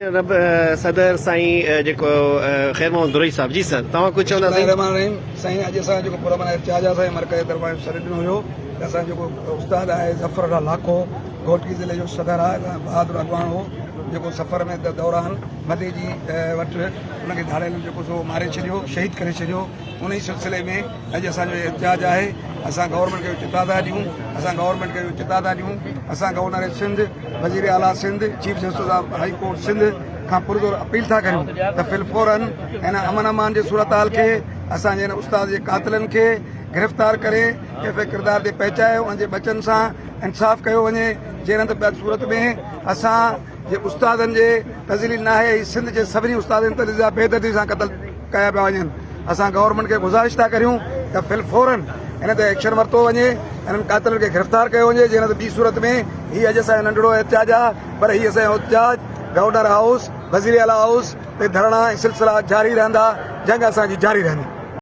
رب صدر سائين جيڪو خير محمد درئي صاحب جي سر توهان ڪجهه چوندا سائين الرحمن الرحيم سائين اڄ اسان جيڪو پرامن احتجاج آهي اسان جي مرڪز طرفان سڏ ڏنو هيو ته اسان جيڪو استاد آهي ظفر الله لاکو گهوٽڪي ضلعي جو صدر آهي بهادر اڳواڻ هو جيڪو سفر ۾ دوران مدي جي وٽ ان کي ڌاڙيلن جيڪو سو ماري ڇڏيو شهيد ڪري ڇڏيو انهي سلسلي ۾ اڄ اسان جو احتجاج آهي اسان گورنمينٽ کي چتا ٿا ڏيون اسان گورنمينٽ کي چتا ٿا ڏيون اسان گورنر سنڌ وزير اعليٰ Sindh chief justice of high court Sindh کان پرزور اپيل ٿا ڪريون ته في الفورن هن امن امان جي صورتحال کي اسان جي هن استاد جي قاتلن کي گرفتار ڪري ڪيف ڪردار تي پهچائي انهن جي ٻچن سان انصاف ڪيو وڃي جي نه ته ٻي صورت ۾ اسان جي استادن جي تذليل ناهي هي سنڌ جي سڀني استادن تذليل جا بيدردي سان قتل ڪيا پيا وڃن اسان گورنمينٽ کي گذارش ٿا ڪريون ته في الفورن ان تي ايڪشن ورتو وڃي انهن قاتلن کي گرفتار ڪيو وڃي جي نه ته ٻي صورت ۾ هي اڄ اسان جو ننڍڙو احتجاج آهي پر هي اسان جو احتجاج گورنر هائوس وزير اعليٰ هائوس تي ڌرڻا ۽ سلسلا جاري رهندا جنگ اسان جي جاري رهندي.